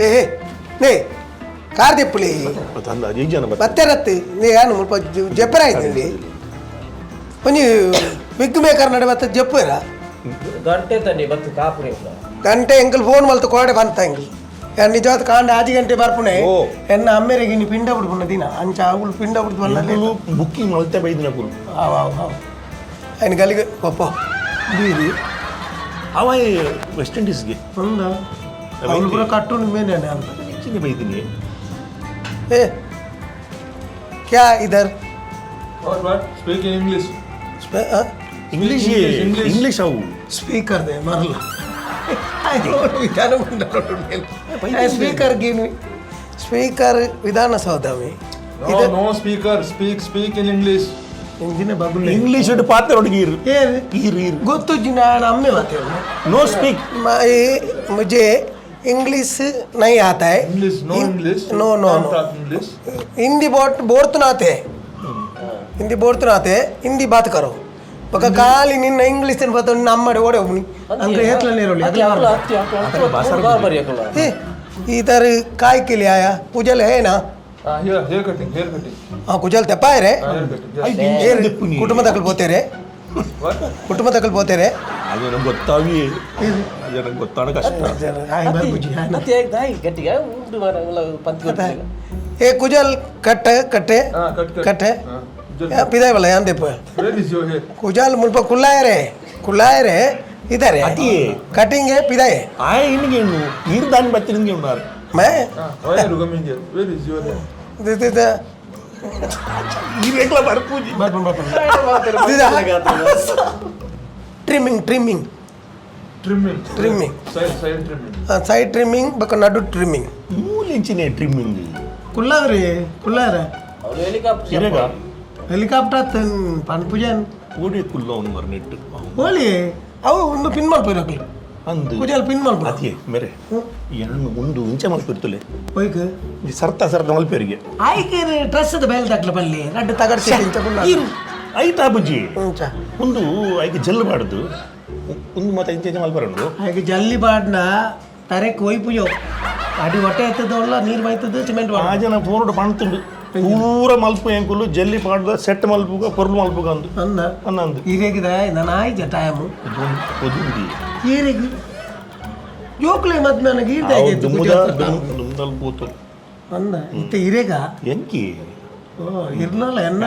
ಏ ನೇ ಕಾರ್ ದೆಪ್ಪುಲಿ ಬತ್ತೆರತ್ತು ನೇ ಯಾನು ಮುಲ್ಪ ಜಪ್ಪರ ಆಯ್ತಂడి ಒಂಜಿ ವಿಗ್ ಮೇಕರ್ ನಡೆ ಬತ್ತ ಜಪ್ಪುರ ಗಂಟೆ ತನ್ನಿ ಬತ್ತು ಕಾಪುರಿ ಗಂಟೆ ಎಂಕಲ್ ಫೋನ್ ಮಲ್ತು ಕೋಡೆ ಬಂತ ಎಂಕಲ್ ಯಾನ್ ನಿಜವಾದ ಕಾಂಡ ಆಜಿ ಗಂಟೆ ಬರ್ಪುಣೆ ಎನ್ನ ಅಮ್ಮೆರೆಗೆ ಇನ್ನು ಪಿಂಡ ಬಿಡ್ಪುಣ ದಿನ ಅಂಚ ಅವಳು ಪಿಂಡ ಬಿಡ್ದು ಬಲ್ಲ ಬುಕ್ಕಿಂಗ್ ಮಲ್ತೆ ಬೈದಿನ ಕುರು ಆವ್ ಆವ್ ಆವ್ ఆయన ಗಲಿಗೆ ಪಪ್ಪ ಬೀರಿ ಅವ ವೆಸ್ಟ್ ಇಂಡೀಸ್ಗೆ ఉందా ಅವಳು ಕೂಡ ಕಟ್ಟು ಮೇನೆ ಅಂತ ಹೆಚ್ಚಿನ ಬೈದಿನಿ ए क्या इधर What what? Speak in English. English English ಅವು ಸ್ಪೀಕರ್ they ಮರಲ ವಿಧಾನ ಸ್ಪೀಕರ್ ಗೀನು ಸ್ಪೀಕರ್ ವಿಧಾನಸೌಧಮಿ No no speaker. Speak speak in English. ಇಂಜಿನ ಬಗುಲ್ English ಇಟ್ಟು ಪಾತ್ರ ಹುಡುಗಿರು ಏ ಈರು ಈರು ಗೊತ್ತು ನಾನು ಅಮ್ಮೆ ಮಾತೇವು ನೋ ಸ್ಪೀಕ್ मुझे इंग्लिश नहीं आता है English no English. No no Can't no talk English. Hindi बहुत बोर्त नाते हिंदी बोर्त नाते हिंदी बात करो ಬಕ ಖಾಲಿ ನಿನ್ನ ಇಂಗ್ಲೀಷ್ ಬತ್ತ ನಮ್ಮಡೆ ಓಡೆ ಒಬ್ಬನಿ ಅಂದ್ರೆ ಏತ್ಲ ನೇರೋಲಿ ए इधर काय के लिए आया कुजल है ना Ah here hair cutting hair cutting. हाँ कुजल तेपाय रे Ah, hair cutting. Yes. ಕುಟುಂಬ ತಕಲ್ ಪೋತೇರೆ What? ಕುಟುಂಬ ತಕಲ್ ಪೋತೇರೆ ಅದು ನಂಗೆ ಗೊತ್ತಾಗಿ ಅದು ನಂಗೆ ಗೊತ್ತಾಡ ಕಷ್ಟ ಗಟ್ಟಿಗೆ ಉಂಡು ಪಂತ್ ಏ ಕುಜಲ್ ಕಟ್ಟ ಕಟ್ಟೆ Ah cut cut. ಕಟ್ಟೆ Ah, just- ಪಿದಾಯ್ ಬಲ್ಲ ಯಾನ್ ದೆಪ್ಪ Where is your hair? ಕುಜಾಲ್ ಮುಲ್ಪ ಕುಲ್ಲಾಯರೆ ಕುಲ್ಲಾಯರೆ ಇದಾರೆ ಅತಿಯೇ. ಕಟಿಂಗ್ ಪಿದಾಯ್ ಆಯ್ ನಿನಗೆ ನೀರು ದಾನಿ ಬತ್ತಿ ನಿನಗೆ ಉಣ್ಣಾರು May Ah, why are you coming here? Where is your hair? ಈ ಬರ್ಪೂಜಿ trimming trimming Trimming. Trimming. Side side trimming. Side trimming ಬಕ ನಡು ಟ್ರಿಮ್ಮಿಂಗ್ ಮೂಲೆಂಚಿನ ಟ್ರಿಮ್ಮಿಂಗ್ ಕುಲ್ಲಾದ್ರಿ ಕುಲ್ಲಾರ ಅವ್ರು ಹೆಲಿಕಾಪ್ಟರ್ ಇರೇಗ ಹೆಲಿಕಾಪ್ಟರ್ ಪನ್ಪುಜನ್ ಓಡಿ ಕುಲ್ಲ ಅವನು ಮರ್ನಿಟ್ಟು ಹೋಲಿ ಅವು ಒಂದು ಪಿನ್ ಮಲ್ಪಿರಕ್ಲು ಅಂದು ಕುಜಲ್ ಪಿನ್ ಮಲ್ಪ ಅತಿಯೇ ಮೇರೆ ಯಾನು ಒಂದು ಇಂಚ ಮಲ್ಪಿರ್ತಲೆ ಒಯ್ಕ್ ಈ ಸರ್ತ ಸರ್ತ ಮಲ್ಪೇರಿಗೆ ಆಯ್ಕೆ ಡ್ರೆಸ್ ಬೇಲೆ ತಕ್ಲ ಬಲ್ಲಿ ರಡ್ಡು ತಗಡ್ಸಿ ಇಂಚ ಕುಲ್ಲ ಐತಾ ಬುಜ್ಜಿ ಇಂಚ ಒಂದು ಐಕೆ ಜಲ್ಲು ಬಾಡ್ದು ಒಂದು ಮತ್ತೆ ಇಂಚ ಇಂಚ ಮಲ್ಪರಂಡು ಆಯ್ಕೆ ಜಲ್ಲಿ ಬಾಡ್ನ ತರೆಕ್ ಒಯ್ಪುಜೋ ಅಡಿ ಹೊಟ್ಟೆ ಎತ್ತದವಲ್ಲ ನೀರು ಬೈತದ್ದು ಸಿಮೆಂಟ್ ಆ ಜನ ಫೋನ್ ಪಣ್ತುಂಡು ಪೂರ ಮಲ್ಪು ಎಂಕುಲು ಜಲ್ಲಿ ಪಾಡ್ದ ಸೆಟ್ ಮಲ್ಪುಗ ಪೊರ್ಲು ಮಲ್ಪುಗ ಅಂದು ಅಂದ ಅನ್ನಂದು ಈರೇಗಿದ ನಾನು ಆಯ್ಜ ಟೈಮು ಒದುಂದಿ ಈರೆಗ್ ಜೋಕ್ಲೆ ಮದ್ ನನಗೆ ಈರ್ದ ದುಮ್ಮುದ ದುಮ್ಮದಲ್ಲಿ ಪೋತು ಅಂದ ಇತ್ತ ಇರೇಗ ಎಂಕಿ ಓ ಇರ್ನಲ್ಲ ಎನ್ನ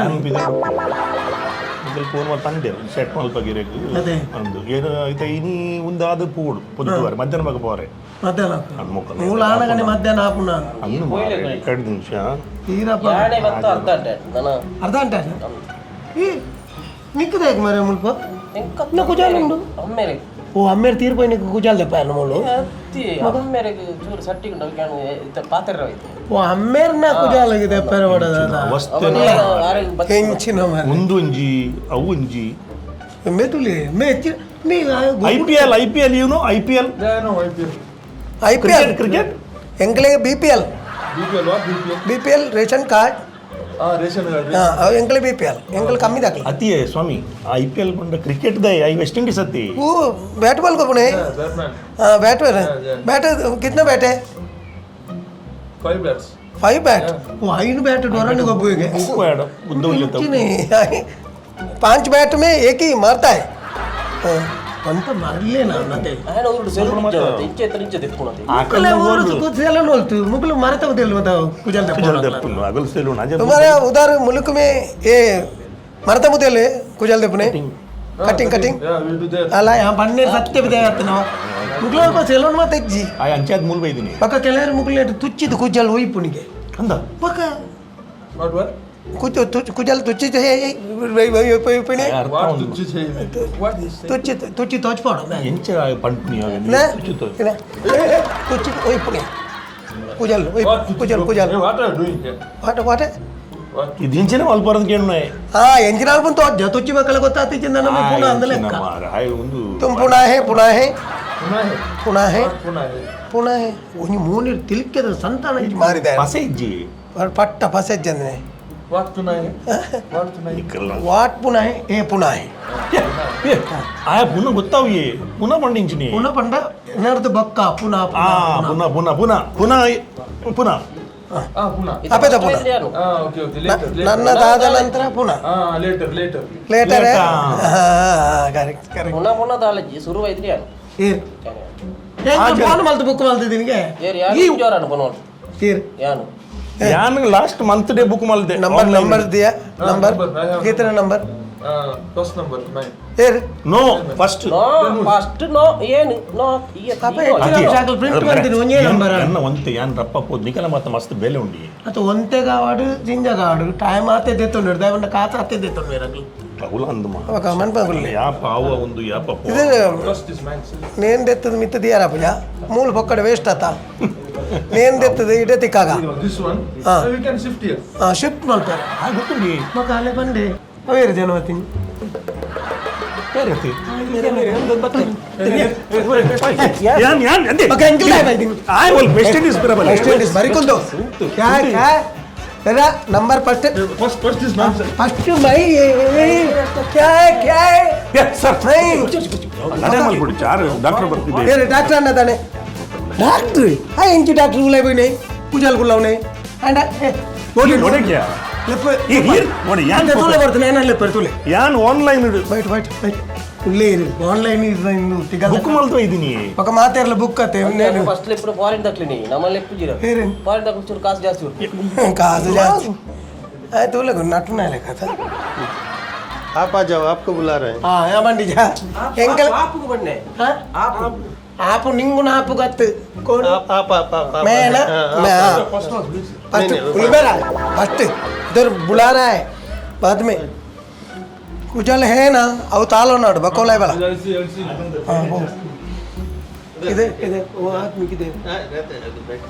ಫೋನ್ ಮಾಡಿ ತಂದೆ ಸೆಟ್ ಮಲ್ಪಗಿರೇಕು ಅದೇ. ಅಂದು ಏನು ಐತ ಇನಿ ಉಂದಾದ ಪೂಡು ಪೊದ್ದುವಾರೆ ಮಧ್ಯಾಹ್ನ ಬಗ್ಗೆ ಪೋರೆ ಮಧ್ಯಾಹ್ನ ಅದ್ ಮೊಕ್ಕಲು. ಮೂಲ ಆನಗನೆ ಮಧ್ಯಾಹ್ನ ಆಪುನ ಅಂದು ಮಾರ್ರೆ, ಎರಡು ನಿಮಿಷ ಈರಪ್ಪ ಯಾಣೆ ಬತ್ತ ಅರ್ಧ ಗಂಟೆ ನನ್ನ ಅರ್ಧ ಗಂಟೆ ಈ ನಿಕ್ಕದ ಮರೆ ಮುಲ್ಪ ಇನ್ನ ಕುಜಾಲ್ ಉಂಡು ಅಮ್ಮೇರೆ ಓ ಅಮ್ಮೇರು ತೀರ್ಪೋಯ್ ನಿಕ್ಕ ಕುಜಾಲ್ ದೆಪ್ಪ ಮೂಲು ಅತ್ತಿ ಅಮ್ಮೇರೆಗೆ ಚೂರು ಸಟ್ಟಿಗೆ ಉಂಡು ಪಾತ್ರೆ ಹೋಯ್ತು ಓ ಅಮ್ಮೇರ್ನ ಕುಜಾಲ್ ದೆಪ್ಪರ ಬಡದ ಅವಸ್ಥೆ ಹೆಂಚಿನ ಮರೆ ಒಂದು ಒಂಜಿ ಅವು ಒಂಜಿ ಮೆದುಲಿ May May I P L I P L ಇವನು I P L Yeah, I know IPL. I P L cricket cricket ಎಂಕ್ಲೆಗೆ B P L BPL what BPL? B P L ration card Ah ration card. ಹಾಂ ಎಂಕ್ಲೆ B P L ಎಂಕ್ಲೆ ಕಮ್ಮಿ ದಾಖಲೆ ಅತಿಯೇ ಸ್ವಾಮಿ I P L ಬಂದ cricket the I West Indies ಅತಿ वो bat ball को Pune Yeah, Batman. हाँ bat ball Yeah, yeah. Bat कितना bat है 5 bats. 5 bat वो आइन बैट डोरन को बुएगे ಬೇಡ ಉದ್ದ नहीं 5 बैट में एक ही मारता है हाँ, ಅಂತ ಮರಲೇ ನಾನು ಅದೇ ఆయన ಊರು ಸೆಲ್ ಇಂಚೆ ಎತ್ತರ ಇಂಚೆ ತೆಪ್ಪುಣತೆ ಮುಕ್ಕಲೆ ಊರು ಕುಜಲ ನೋಲ್ತು ಮುಕ್ಕಲು ಮರತ ಉದೇಲ್ ಮತ ಕುಜಲ್ ದೆಪ್ಪು ಅಗಲ್ ಸೆಲೂನ್ ಅಜ तुम्हारे उधर मुल्क में ये मरता मुदेल kuzhal दೆಪ್ಪುನೆ cutting cutting Yeah, we do that. ಅಲ್ಲ ಯಾ ಪನ್ನೇರ್ ಸತ್ಯ ಬಿದೆ ಮುಕ್ಕಲು ಸೆಲೂನ್ ಮಾತ ಇಜ್ಜಿ ಆ ಅಂಚಾದ್ ಮೂಲ ಬೈದಿನಿ ಪಕ್ಕ ಕೆಲವರು ಮುಕ್ಕಲೇಟ್ ತುಚ್ಚಿದ್ದು ಕುಜಲ್ ಒಯ್ಪುನಿಗೆ ಅಂದ ಪಕ್ಕ What what? ಕುಚ್ ಕುಜಲ್ ತುಚ್ಚಿದ್ದು ಒಯ್ಪುನಿ ಅರ್ಥ What ಉಂಡು. to say? What is saying? ತುಚ್ಚಿ ತುಚ್ಚಿ ತೋಚ್ಪಾಡು ಎಂಚ ಪಂಪುನಿ ತುಚ್ಚಿ ಒಯ್ಪುನಿ ಕುಜಲ್ What to ಕುಜಲ್ ಕುಜಲ್ Hey, what are you doing here? What what What? ಇದು ಇಂಚಿನ ಮಲ್ಪರದ ಕೇಳು ಹಾ ಎಂಜಿನ ಆಲ್ಬನ್ ತೋಚ ತುಚ್ಚಿ ಮಕ್ಕಳ ಗೊತ್ತಾತಿ ನಮ್ಮ ಪುನಃ ಅಂದ ಲೆಕ್ಕ ಒಂದು ತುಮ್ ಪುನಃ ಹೇ ಪುನಃ ಹೇ Pune hai. ಪುನಃ ಹೇ What Pune hai? ಪುನಃ ಹೇ ಒಂಜಿ ಮೂನಿರ್ ತಿಲ್ಕೆದ ಸಂತಾನ ಮಾರಿದೆ ಪಸೆ ಇಜ್ಜಿ ಪಟ್ಟ ಪಸೆಜ್ಜಂದ್ರೆ What Pune hai? What Pune hai? ನಿಕ್ಕಲ್ಲ what ಪುನಃ ಹೇ ಪುನಃ ಹೇ ಆಯ ಪುನಃ ಗೊತ್ತಾವು ಪುನಃ ಪಂಡಿಂಚಿನಿ. ಪುನಃ ಪಂಡ ಎನ್ನರ್ದು ಬೊಕ್ಕ ಪುನಃ. ಆ ಪುನಃ ಪುನಃ ಪುನಃ ಪುನಃ ಪುನಃ. Ah, Pune. ಅಪೇದ ಪುನಃ. Ah, okay, okay. Later, later. ನನ್ನದಾದ ನಂತರ ಪುನಃ. Ah, later, later. Later. Later. Correct correct. ಪುನಃ ಪುನಃ ದಾಲಜಿ ಶುರುವಾಯ್ತು ಯಾನು. ಫೋನ್ ಮಲ್ತು ಬುಕ್ ಮಲ್ತಿದ್ದೀನಿ. ಏರ್ ಯಾನು ಜೋರಾನು ಪುನಃ. ತೀರ್. ಯಾನು ಯಾನ್ ಲಾಸ್ಟ್ ಮಂತ್ ಡೇ ಬುಕ್ ಮಲ್ದೆ. ನಂಬರ್ ನಂಬರ್ ದಿಯಾ ನಂಬರ್. Number, I have. ಕೀತನ number? First number, mine. ಏರ್. No first. No first no ಏನು ನೋ. ಅಪ್ಪ, ಹೆಚ್ಚಿನ ಪ್ರಿಂಟ್ ಮಾಡ್ತೀನಿ ಒಂದೇ ನಂಬರ್. ಎನ್ನ ಒಂತೆ ಯಾನ್ ರಪ್ಪ ಪೋದ್ ನಿಕಲ ಮಾತ ಮಸ್ತ್ ಬೆಲೆ ಉಂಡಿ. ಅದು ಒಂತೆ ಕಾವಾಡು ಜಿಂಜ ಕಾವಾಡು ಟೈಮ್ ಆತೆ ದೇತೊಂಡು ದಾಯವಂಡ ಕಾತ ಆತೆ ದೇತೊಂಡು ಮೇರಗ್ಲು. ಅವುಲ ಅಂದಮ. ಅವಾಗ ಮನ್ಪಗುಲ್ಲೆ. ಯಾಪ ಅವ ಒಂದು ಯಾಪ ಪೋ. ಇದು First is mine, sir. ನೇನ್ ದೆತ್ತದ ಮಿತ್ತ ದಿಯಾರ ಪೂಜಾ ಮೂಲು ಪೊಕ್ಕಡೆ ವೇಸ್ಟ್ ಆತ ನೇನ್ ದೆತ್ತದ ಇಡೆ ತಿಕ್ಕಾಗ. This one. Ah. We can shift here. Shift ಮಾಡ್ತಾರೆ. ಆ ಗೊತ್ತುಂಡಿ. ಮಕ್ಕ ಅಲ್ಲೇ ಬಂದೆ ಅವೇರು ಜನ ಮತ್ತೀನಿ. ಯಾನ್ ಯಾನ್ ಅಂದೆ. ಓಕೆ ಅಂಕಲ್ ಆಯ್ತು. ಆಯ್ ಒಲ್ ವೆಸ್ಟ್ ಇಂಡೀಸ್ ಬರಬಲ್ಲ. ವೆಸ್ಟ್ ಇಂಡೀಸ್ ಬರಿಕೊಂದು ಕ್ಯಾ ಕ್ಯಾ दादा number first. First, first is mine, sir. First my ಕ್ಯಾ ಕ್ಯಾ. ಸರ್ ನೈ. ನಡೆ ಮಲ್ಕೊಡಿ ಚಾರ್ ಡಾಕ್ಟರ್ ಬರ್ತಿದ್ದೆ. ಏ ಡಾಕ್ಟರ್ ಅన్న ತಾನೆ ಡಾಕ್ಟ್ರ್ ಆ ಎಂಚಿ ಡಾಕ್ಟರ್ ಗುಲಾಯ್ పోయినాయి పూజలు గుళ్ళ అండ్ ನೋಡಿ ನೋಡಕ್ಯಾ ಈ here ನೋಡಿ ಯಾನ್ ತೂಲೆ ಬರ್ತದೆ ಏನಲ್ಲಿ ತೂಲೆ. ಯಾನ್ ಆನ್ಲೈನ್ ಬೈಟ್ ಬೈಟ್ ಬೈಟ್ ಇಲ್ಲೇ ಇರು ಆನ್ಲೈನ್ ತಿಗಲ್ ಬುಕ್ ಮಲ್ತು ಇದ್ದೀನಿ. ఒక ಮಾತೆರ್ಲ ಬುಕ್ ಅತ್ತೆ నేను ಫಸ್ಟ್ ఇప్పుడు ಫಾರಿನ್ ದಕ್ಲಿನಿ ನಮ್ಮಲ್ಲಿ ಎಪ್ಪು ಜೀರೋ. ಏರೇನು? ಫಾರಿನ್ ದಕ್ಲಿ ಚೂರು ಕಾಸು ಜಾಸ್ತಿ ಉಂಟು. ಕಾಸು ಜಾಸ್ತಿ ಆಯ್ತು ಉಲ್ಲ ನಟುನಾಲೆ ಕಥೆ. आप आ जाओ, आपको बुला रहे हैं। ಹಾ ಯಾ ಬಂಡಿಜಾ ಎಂಕಲ್ ಆಪುಗು ಬಣ್ಣೆ. ಆಪು ನಿಂಗುನ ಆಪು ಗತ್ತು ಕೋಡು. आप आप आप आप आप मैं ना हाँ, आप मैं आ हाँ जाओ। First one, please. First नहीं, नहीं, उल्बेरा फर्स्ट इधर बुला रहा है बाद में कुजल है ना अव तालो नाಡು बकोला बला। I'll see, I'll see. हाँ वो इधर इधर वो आदमी किधर? हाँ, रहते हैं, बैठ।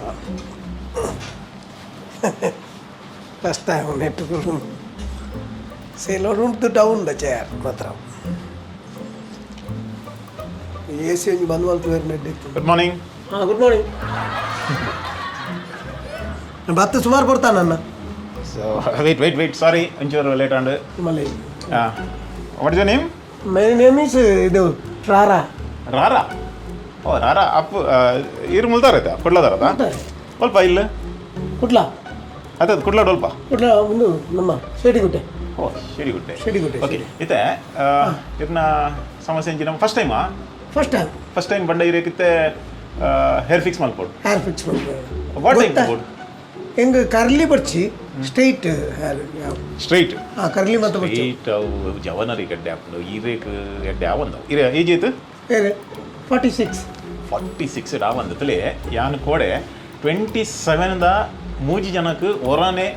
First time net salon ಉಂಟು down the chair ಮಾತ್ರ ಎ ಸಿ ಒಂಜಿ ಬಂದ್ ಮಲ್ತು ಬೇರೆ ನೆಡ್ ಇತ್ತು. Good morning. ಹಾಂ ಗುಡ್ ಮಾರ್ನಿಂಗ್. ಬತ್ತು ಸುಮಾರು ಕೊಡ್ತಾನನ್ನ. So wait wait wait, sorry, ಒಂಚೂರು late and. Malli. What is your name? My name is ಇದು ರಾರಾ. ರಾರಾ? ಓ ರಾರಾ ಅಪ್ಪು ಇರು ಮುಲ್ದಾರ ಆಯ್ತಾ ಕುಡ್ಲದಾರದ ಒಲ್ಪ ಇಲ್ಲ. ಕುಟ್ಲ. ಅದ ಕುಡ್ಲ ಡೊಲ್ಪ. ಕುಟ್ಲ ಒಂದು ನಮ್ಮ ಶೆಡಿಗುಡ್ಡೆ. ಓ ಶೆಡಿಗುಡ್ಡೆ. ಶೆಡಿಗುಡ್ಡೆ. ಓಕೆ ಇತ್ತೆ ಇರ್ನ ಸಮಸ್ಯೆ ಎಂಚಿನ? ಫಸ್ಟ್ ಟೈಮಾ? First time. First time ಬಂಡ ಇರಕ್ಕಿತ್ತೆ ಹೇರ್ ಫಿಕ್ಸ್ ಮಲ್ಪೊಡು. ಹೇರ್ ಫಿಕ್ಸ್ ಮಾಡ್ಬೋದು. What type ಬೋಡು? ಹೆಂಗೆ ಕರ್ಲಿ ಬರ್ಚಿ ಸ್ಟ್ರೈಟ್ ಹೇರ್. ಸ್ಟ್ರೈಟ್. ಹಾಂ ಕರ್ಲಿ ಮತ್ತೆ ಬರ್ಚಿ. ಸ್ಟ್ರೈಟ್ ಅವು ಜವನರಿ ಗಡ್ಡೆ ಹಾಕೊಂಡು ಇರೇಕ್ ಎಡ್ಡೆ ಆವಂದವು. ಇರೇ ಏಜ್ ಆಯ್ತು? 46. 46 ಆವಂದ ತುಲೆ ಯಾನ್ ಕೋಡೆ 27 the ಮೂಜಿ ಜನಕ್ಕೆ ಒರಾನೆ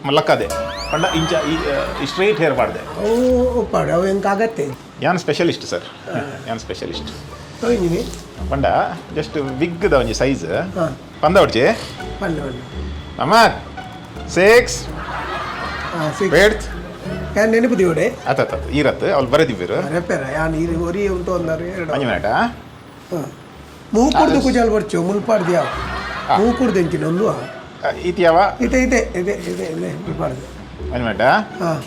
ಮಲ್ಲಕ್ಕದೆ ಪಂಡ ಇಂಚ ಈ ಸ್ಟ್ರೈಟ್ ಹೇರ್ ಮಾಡಿದೆ. ಅವು ಒಪ್ಪಾಡು ಅವು ಹೆಂಗೆ ಆಗತ್ತೆ. ಯಾನ್ ಸ್ಪೆಷಲಿಸ್ಟ್ ಸರ್, ಯಾನ್ ಸ್ಪೆಷಲಿಸ್ಟ್. ತೊಗೊಂಡಿನಿ. ಪಂಡ ಜಸ್ಟ್ ವಿಗ್ the ಒಂಜಿ ಸೈಜ್. ಹಾ. ಪಂದ ಹೊಡ್ಚಿ. ಪಲ್ಲೆ ಪಲ್ಲೆ. ಅಮ್ಮ 6. ಹಾಂ 6. ವೇಡ್ತ್. ಯಾನ್ ನೆನಪು ದಿವಡೆ. ಆತ ಆತ ಈರತ್ತು ಅವ್ಳು ಬರೆದಿವ್ರು. ರೆಪೇರ ಯಾನ್ ಇರು ಒರಿ ಉಂಟು ಒಂದಾರು ಎರಡು. ಒಂಜಿ ಮಿನಿಟ್. ಹಾಂ ಮೂಕುಡ್ದು ಕುಜಾಲ್ ಬರ್ಚು ಮುಲ್ಪಾಡ್ದು ಯಾವ ಮೂಕುಡ್ದು ಎಂಚಿನ ಒಂದು. ಈತಿ ಯಾವ? ಇದೆ ಇದೆ ಇದೆ ಇದೆ ಇದೆ ಮುಲ್ಪಾಡ್ದು. ಒಂಜಿ ಮಿನಿಟ್. ಹಾಂ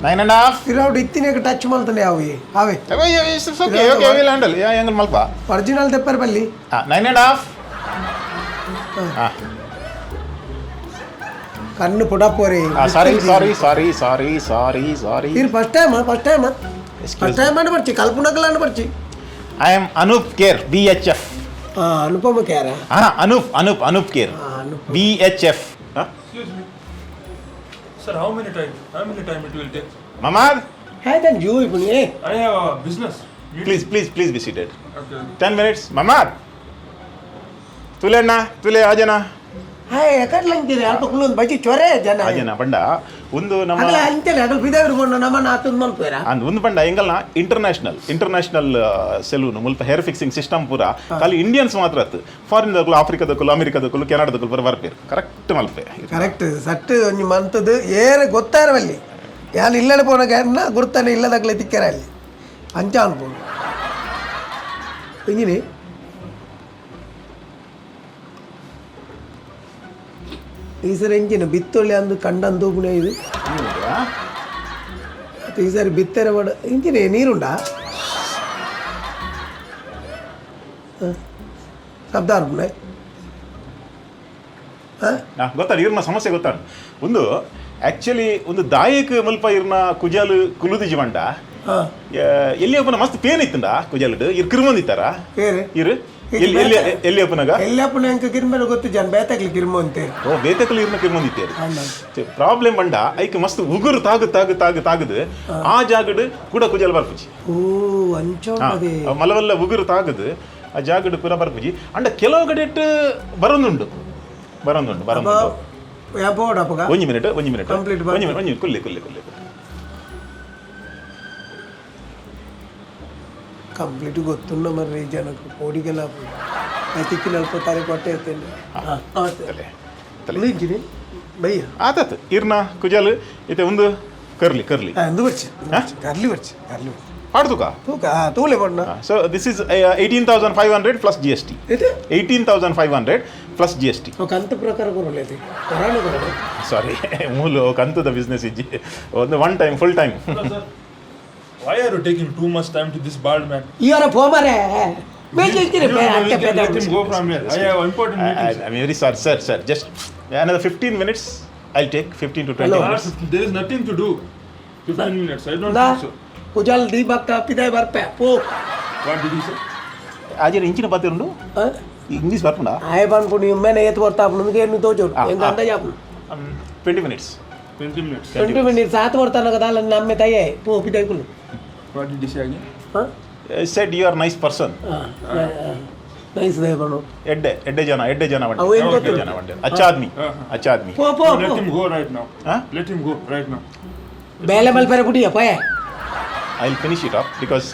9.5. ಇರೋಡು ಇತ್ತಿನಾಗ ಟಚ್ ಮಾಡ್ತಾನೆ ಯಾವೆ ಅವೇ. Okay okay, will handle yeah ಹೆಂಗ್ ಮಲ್ಪ. ಒರಿಜಿನಲ್ ತೆಪ್ಪರ್ ಬಲ್ಲಿ. ಹಾಂ 9.5. ಹಾಂ ಕಣ್ಣು ಪುಡಪೋರಿ. Sorry sorry sorry sorry sorry sorry. ಇದು first time first time first time and ಬರ್ಚಿ ಕಲ್ಪನಕಲ್ and ಬರ್ಚಿ. I am Anoop care B H F. ಹಾಂ ಅನುಪಮ ಕೇರ. ಹಾಂ ಅನೂಪ್ ಅನೂಪ್ ಅನೂಪ್ ಕೇರ್. ಹಾಂ Anoop. B H F. Excuse me. Sir, how many time? How many time it will take? ಮಮಾದ್ ಆಯ್ತಾನೆ ಜೂ ಇಪ್ಪು ಏ. I have a business. Meeting. Please please please be seated. Okay. 10 minutes ಮಮಾದ್ ತುಲೆ ಅಣ್ಣ ತುಲೆ ಆಜನ. Hi ಎಕಡ್ಲ ಅಂತೀರಿ ಅಲ್ಪ ಕುಲ್ಲೊಂದು ಬಜ್ಜಿ ಚೊರೆ ಜನ. ಆಜನ ಪಂಡ ಒಂದು ನಮ್ಮ ಅಗಲ ಅಂತೀರಿ ಅಗಲ ಬಿದಾವಿರು ಬೋಣ ನಮ್ಮ ನಾತಂದು ಮಲ್ಪೇರ. ಅಂದ್ ಒಂದು ಪಂಡ ಎಂಗಲ್ನ ಇಂಟರ್ನ್ಯಾಷನಲ್ ಇಂಟರ್ನ್ಯಾಷನಲ್ ಸೆಲೂನ್ ಮುಲ್ಪ ಹೇರ್ ಫಿಕ್ಸಿಂಗ್ ಸಿಸ್ಟಮ್ ಪೂರ ಖಾಲಿ ಇಂಡಿಯನ್ಸ್ ಮಾತ್ರ ಅತ್ತು ಫಾರಿನ್ ದಕುಲು ಆಫ್ರಿಕಾದಕುಲು ಅಮೆರಿಕಾದಕುಲು ಕೆನಡಾದಕುಲು ಪೂರ ಬರ್ಪೇರು ಕರೆಕ್ಟ್ ಮಲ್ಪೆ. ಕರೆಕ್ಟ್ ಸಟ್ ಒಂಜಿ ಮಂತದ್ದು ಏರೆ ಗೊತ್ತಾರವಲ್ಲಿ ಯಾನ್ ಇಲ್ಲಡೆ ಪೋನಾಗ ಗುರ್ತಾನೆ ಇಲ್ಲದಾಗಲೇ ತಿಕ್ಕರ ಅಲ್ಲಿ ಅಂಚ ಅನ್ಬೋದು ಇಂಜಿನಿ ಈ ಸರ ಎಂಚಿನ ಬಿತ್ತೊಳ್ಳಿ ಅಂದು ಕಂಡಂದು ಪುಣೆ ಇದು. ಈಸಾರಿ ಬಿತ್ತೆರೆ ಬಡ ಇಂಚಿನ ನೀರುಂಡಾ ಶಬ್ದ ಅರ್ಪಣೆ. ಗೊತ್ತಾಡ ಇರ್ನ ಸಮಸ್ಯೆ ಗೊತ್ತಾಡ. ಒಂದು ಆಕ್ಚುಲಿ ಒಂದು ದಾಯಕ ಮುಲ್ಪ ಇರ್ನ ಕುಜಾಲು ಕುಲುದಿ ಜೀವಂಡ ಎಲ್ಲಿ ಒಪ್ಪನ ಮಸ್ತ್ ಪೇನ್ ಇತ್ತಂಡ ಕುಜಾಲುಡು ಇರ್ ಕಿರ್ಮಂದಿತ್ತಾರ ಇರು ಎಲ್ಲಿ ಎಲ್ಲಿ ಎಲ್ಲಿ ಒಪ್ಪನಾಗ ಎಲ್ಲಿ ಅಪ್ಪನ ಎಂಕ ಕಿರ್ಮೇಲೆ ಗೊತ್ತು ಜನ ಬೇತಾಗ್ಲಿ ಕಿರ್ಮ ಅಂತೆ. ಓ ಬೇತಕಲಿ ಇರ್ನ ಕಿರ್ಮಂದಿತ್ತೇರಿ ಪ್ರಾಬ್ಲಮ್ ಬಂಡ ಐಕ್ ಮಸ್ತ್ ಉಗುರು ತಾಗು ತಾಗು ತಾಗು ತಾಗದು ಆ ಜಾಗಡ್ ಕೂಡ ಕುಜಾಲ್ ಬರ್ಪುಜಿ. ಓ ಅಂಚೋಂಡದೆ ಮಲವಲ್ಲ ಉಗುರು ತಾಗದು ಆ ಜಾಗಡ್ ಪೂರ ಬರ್ಪುಜಿ. ಅಂಡ ಕೆಲವು ಕಡೆ ಬರೋದುಂಡು ಬರೋದುಂಡು ಬರೋದುಂಡು. ಒಂಜಿ ಮಿನಿಟ್ ಒಂಜಿ ಮಿನಿಟ್ ಕಂಪ್ಲೀಟ್ ಒಂಜಿ ಒಂಜಿ ಕುಲ್ಲೆ ಕುಲ್ಲೆ ಕುಲ್ಲೆ ಕಂಪ್ಲೀಟ್ ಗೊತ್ತುಂಡ ಮರ್ರೆ ಜನಕ್ಕೆ ಕೋಡಿಗೆಲ್ಲ ತಿಕ್ಕಿನ ಅಲ್ಪ ತಾರೆ ಕೊಟ್ಟೆ ಇರ್ತೇನೆ. ತಲೆ ತಲೆ ಬಯ್ಯ ಆತಾತು ಇರ್ನ ಕುಜಾಲ್ ಇತ್ತೆ ಒಂದು ಕರ್ಲಿ ಕರ್ಲಿ ಎಂದು ಬರ್ಚಿ ಕರ್ಲಿ ಬರ್ಚಿ ಕರ್ಲಿ ಪಾಡ್ತುಕ ತೂಕ ತೂಲೆ ಪಡ್ನ. So this is 18,500 plus G S T. 18,500 plus G S T. ಕಂತು ಪ್ರಕಾರ ಕೊರలేదు ಕೊರಾಣ ಕೊರಡು. ಸಾರಿ ಮೂಲು ಕಂತದ ಬಿಸ್ನೆಸ್ ಇಜ್ಜಿ ಒಂದು one time full time. Why are you taking too much time to this bald man? You are a former. Let him go from here. I have important meetings. I'm very sorry, sir, sir. Just another 15 minutes. I'll take 15 to 20 minutes. There is nothing to do. 15 minutes. I don't think so. Kujal Deepak ಪಿದಾಯ್ ಬರ್ಪೆ ಪೋ. What did you say? ಆಜೆ ಇಂಚಿನ ಪಾತಿರುಂಡು English ಬರ್ಪುಂಡಾ? ಆಯ್ ಪನ್ಪುಂಡು ಇಮ್ಮೆನೆ ಏತ್ ಬರ್ತಾ ನಿಮಗೆ ಏನು ತೋಜೋಡು ಎಂಕ ಅಂದಾಜು ಆಪುಂಡು. 20 minutes. 20 minutes. 20 minutes ಆತು ಬರ್ತಾನಗ ದಾಲ ನಮ್ಮೆ ತಯ್ಯೆ ಪೋ ಪಿದಾಯ್ Kullu. What did you say again? Said you are nice person. Nice they ಬಣ್ಣು. ಎಡ್ಡೆ ಎಡ್ಡೆ ಜನ ಎಡ್ಡೆ ಜನ ಅವು ಏನ್ ಎಡ್ಡೆ ಜನ ವಂಡೆ. ಅಚ್ಚಾ ಆದ್ಮಿ ಅಚ್ಚಾ ಆದ್ಮಿ. ಪೋ ಪೋ Let him go right now. Let him go right now. ಬೇಲೆ ಮಲ್ಪೆರೆ ಪುಡಿಯ ಪೋಯೆ. I will finish it up because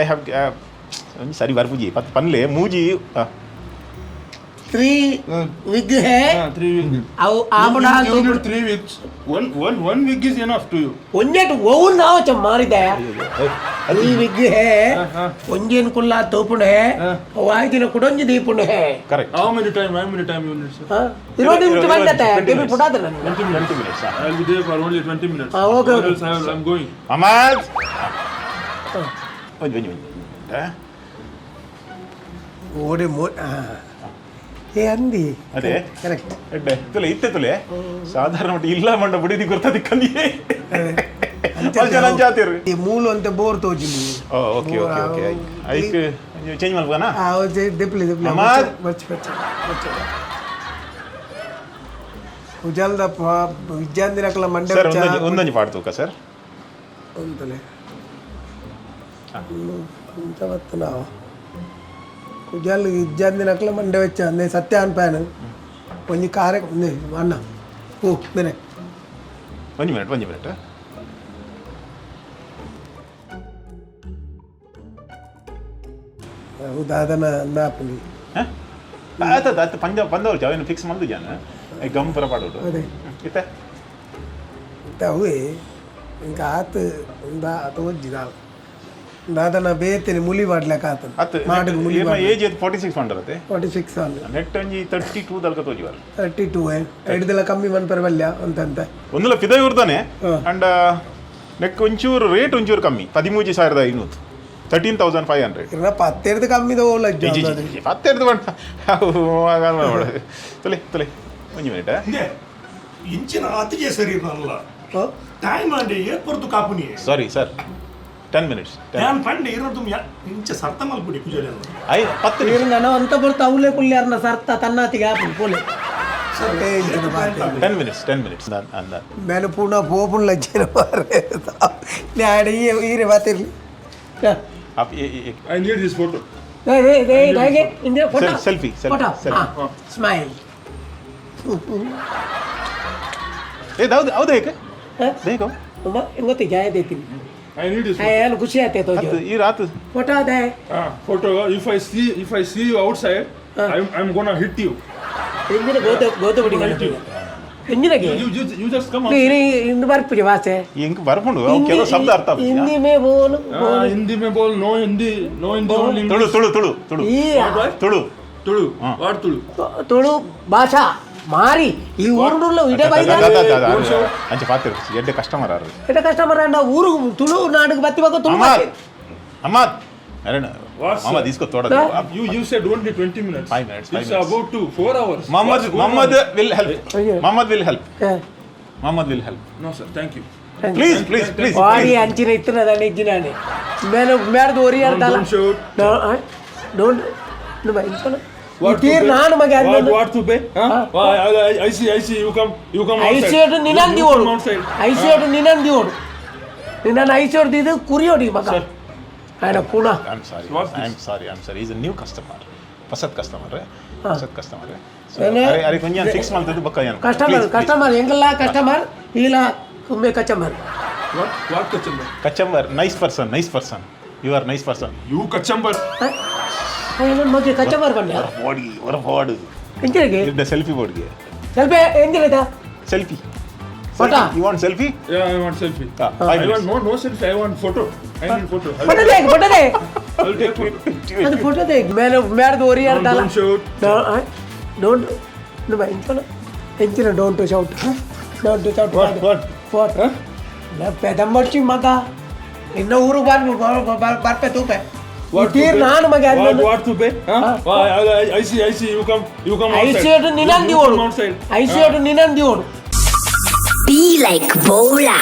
I have ಸರಿ ಬರ್ಪುಜಿ ಪತ್ ಪನ್ಲೆ ಮೂಜಿ 3 wig hey. 3 wig. ಅವು ಆಮಣ You need 3 wigs. One wig is enough to you. ಒಂಜೆಟ್ ಒವು ನಾವ್ ಮಾರಿದೆ 3 wig ಹೇ ಒಂಜೇನ್ ಕುಲ್ಲ ತೋಪುಂಡು ಹೇ ವಾಯ್ದಿನ ಕುಡೊಂಜಿ ದೀಪುಂಡು ಹೇ. Correct. How many time you need, sir? 20 ನಿಮಿಷ ಬಂದತೆ ಟಿವಿ ಪುಟಾದ ನಾನು. 20 minutes. I will be there for only 20 minutes. Okay. Or else I am going. Ahmad ಒಂಜಿ ಒಂಜಿ ಒಂಜಿ ಓಡಿ ಮೋ ಏ ಅಂದಿ ಅದೇ ಕರೆಕ್ಟ್. ಎಡ್ಡೆ ತುಲೆ ಇತ್ತೆ ತುಲೆ ಸಾಧಾರಣ ಮಟ್ಟ ಇಲ್ಲ ಮಂಡ ಬುಡಿದಿ ಗೊತ್ತದಿ ಕಂದಿಯೇ ಈ ಮೂಲು ಅಂತ ಬೋರ್ ತೋಜಿನಿ. ಓ okay okay okay ಐಕ್ change ಮಲ್ಪನಾ? ದಿಪ್ಲಿ ದಿಪ್ಲಿ ಅಹಮದ್. ಬಚ್ಚ ಬಚ್ಚ ಬಚ್ಚ ಉಜಲ್ದ ವಿದ್ಯಾಂದಿನಕಲ ಮಂಡೆ ಸರ್ ಒಂದೊಂದು ಪಾಡ್ತೂಕ ಸರ್. ಒಂತಲೆ ಇಂಚ ಬತ್ತು ನಾವು ಕುಜಲ್ ಇಜ್ಜಂದಿನಕಲ ಮಂಡೆ വെച്ച ಅಂದೆ ಸತ್ಯ ಅನ್ಪಾನು ಒಂಜಿ ಕಾರೆ ಅಣ್ಣ ಓ ಬೇರೆ ಒಂಜಿ ಮಿನಿಟ್ ಒಂಜಿ ಮಿನಿಟ್. ದಾದನ ಅಂದಾಪುನಿ ಆಯ್ತು ಆಯ್ತು ಪಂಜ ಪಂದವ್ರು ಅವೇನು ಫಿಕ್ಸ್ ಮಲ್ದು ಜಾನ ಗಮ್ ಪುರ ಪಾಡೋಡು. ಅದೇ ಇತ್ತೆ ಇತ್ತೆ ಅವೇ ಇಂಕ ಆತು ಉಂದಾ ತೋಜ್ಜಿ ದಾಲ ದಾದನ ಬೇತೇನೆ ಮುಲಿ ಪಾಡ್ಲೆಕ ಆತನ ಅತ್ತು ಮಾಡು ಮುಲಿ. ಏಜ್ 46 ಪಂಡರತೆ. 46 ಅಲ್ಲ. ನೆಟ್ ಒಂಜಿ 32 ದಲ್ಕ ತೋಜಿವರ್. 32 ಐಡ್ದೆಲ್ಲ ಕಮ್ಮಿ ಮನ್ಪೆರೆ ಬಲ್ಯ ಅಂತಂತ. ಒಂದುಲ ಪಿದೈ ಉರ್ದಾನೆ ಅಂಡ್ ನೆಕ್ ಒಂಚೂರು ರೇಟ್ ಒಂಚೂರು ಕಮ್ಮಿ 13,500 13,500. ಇರ್ನ ಪತ್ತೆರ್ದು ಕಮ್ಮಿದ ಓಲ ಪತ್ತೆರ್ದು ಬಂಡ ತುಲೆ ತುಲೆ ಒಂಜಿ ಮಿನಿಟ್. ಇಂಚಿನ ಅತಿಗೆ ಸರಿ ಇರ್ನಲ್ಲ ಟೈಮ್ ಅಂಡೆ ಏತ್ ಪೊರ್ತು ಕಾಪುನಿ. Sorry sir 10 minutes. ನಾನು ಪಂಡೆ ಇರೋದು ಇಂಚ ಸರ್ತ ಮಲ್ಪುಡಿ ಕುಜಲೆ I 10 ನಿಮಿಷ. ನಾನು ಅಂತ ಬರ್ತ ಅವಲೇ ಕುಲ್ಯಾರ್ನ ಸರ್ತ ತನ್ನಾತಿಗೆ ಆಪುಂಡು ಪೋಲೆ 10 minutes 10 minutes ಅಂದ ಮೇನು ಪೂರ್ಣ ಪೋಪುಂಡು ಲಜ್ಜೆನ ಮಾರ್ರೆ ನ್ಯಾಡ ಈರೆ ಮಾತಿರ್ಲಿ. I need this photo. Selfie selfie. Smile. ಏ ಹೌದು ಹೌದು ಏಕೆ ಬೇಕೋ ಗೊತ್ತಿ ಜಾಯ ದೇತೀನಿ. I need this. ಏನು ಖುಷಿ ಆಯ್ತು ಅತ್ತು ಈ ರಾತ್ ಫೋಟೋ ಅದೇ Photo. If I see you outside, I'm gonna hit you. ಎಂಜಿನ ಗೋತ ಗೋತ ಬಿಡಿ ಎಂಜಿನಗೆ You just come out. ಇಂದು ಬರ್ಪುಜಿ ಭಾಷೆ ಇಂಕ್ ಬರ್ಪುಂಡು ಅವು ಕೆಲವು ಶಬ್ದ ಅರ್ಥ ಆಪುಜಿ. Hindi May ಬೋಲು Hindi mein bol, no Hindi, no Hindi, only Tulu English. Tulu Tulu Tulu ಈ Tulu Tulu. What Tulu? Tulu ಭಾಷಾ. ಮಾರಿ ಈ ಊರುಡುಲ್ಲ ಇಡ ಬೈದ. ಅಂಚೆ ಪಾತ್ರ ಎಡ್ಡೆ ಕಸ್ಟಮರ್ ಆರು. ಎಡ್ಡೆ ಕಸ್ಟಮರ್ ಅಂಡ ಊರು ತುಳು ನಾಡುಗೆ ಬತ್ತಿ ಬಕ್ಕ ತುಳು. ಅಹಮದ್, ಅಹಮದ್, ಅರೆ What, ಮಾಮ sir? తీసుకో తోడ. You said only 20 minutes. 5 minutes, 5 It's minutes. About to 4 hours. Mohammed. What's going Mohammed on? Will help. Mohammed will help. Mohammed will help. No, sir. Thank you. Please, please, please. ವಾಡಿ ಅಂಚಿನ ಇತ್ತನದಾನೆ ಇಜ್ಜಿನಾನೆ ಮೇನ ಮೇಡದ ಒರಿಯಾರ ದಾಲ. Don't shoot. Don't. What to Tir pay? ನಾನು ಮಗ. What to pay? Huh? Why, I see, I see. You come, you come outside. ಐಸಿಯೋಡು You- ನಿನ್ನನ್ you ದಿವೋಡು. Come outside. ಐಸಿಯೋಡು ನಿನ್ನನ್ ದಿವೋಡು, ನಿನ್ನನ್ ಐಸಿಯೋಡು ಇದು ಕುರಿಯೋಡಿ ಮಗ ఆయన ಪುಣ. I'm sorry. What's this? I'm sorry, I'm sorry. Is a new customer, ಹೊಸತ್ customer, ಹೊಸತ್ customer. ಏನೇ? ಅರೆ ಅರೆ ಕೊಂಚ fix ಮಾಡ್ತದ್ದು ಬಕ್ಕ ಏನು. Customer, customer ಎಂಗಲ್ಲ customer ಇಲ್ಲ ಕುಮ್ಮೆ customer. What? What kachambar? Kachambar, nice person, nice person. You are nice person. You kachambar. ಮಗ್ಗೆ ಕಚಮರ್ ಬಂಡ. ಬಾಡಿ ಹೊರ ಬಾಡು. ಎಂಚರಿಗೆ? ಇದ್ದ ಸೆಲ್ಫಿ ಬೋರ್ಡ್ಗೆ. ಸ್ವಲ್ಪ ಎಂಜಿರೈತಾ? Selfie. Photo? You want selfie? Yeah, I want selfie. Five I want minutes. No, no selfie. I want photo. I need photo. I'll, photo they, photo they. I'll take photo. ಅದು photo they ಮೇಲೆ ಮೇಡದ ಒರಿಯಾರ Don't, ದಾಲ. Don't shoot. Don't ಎಂಚಿನ don't shout, don't shout. What? What? What? Huh? ಪೆದಂಬರ್ಚಿ ಮಗ ಇನ್ನ ಊರು ಬಾರ್ ಬರ್ಪೆ ತೂಪೆ. What to Tir pay? ನಾನು ಮಗ. What, what to pay? Huh? Why, I see, I see. You come, you come outside. ಐಸಿಯೋಡು You, ನಿನ್ನನ್ you ದಿವೋಡು. Come outside. ಐಸಿಯೋಡು ನಿನ್ನನ್ ದಿವೋಡು. Be like Bola.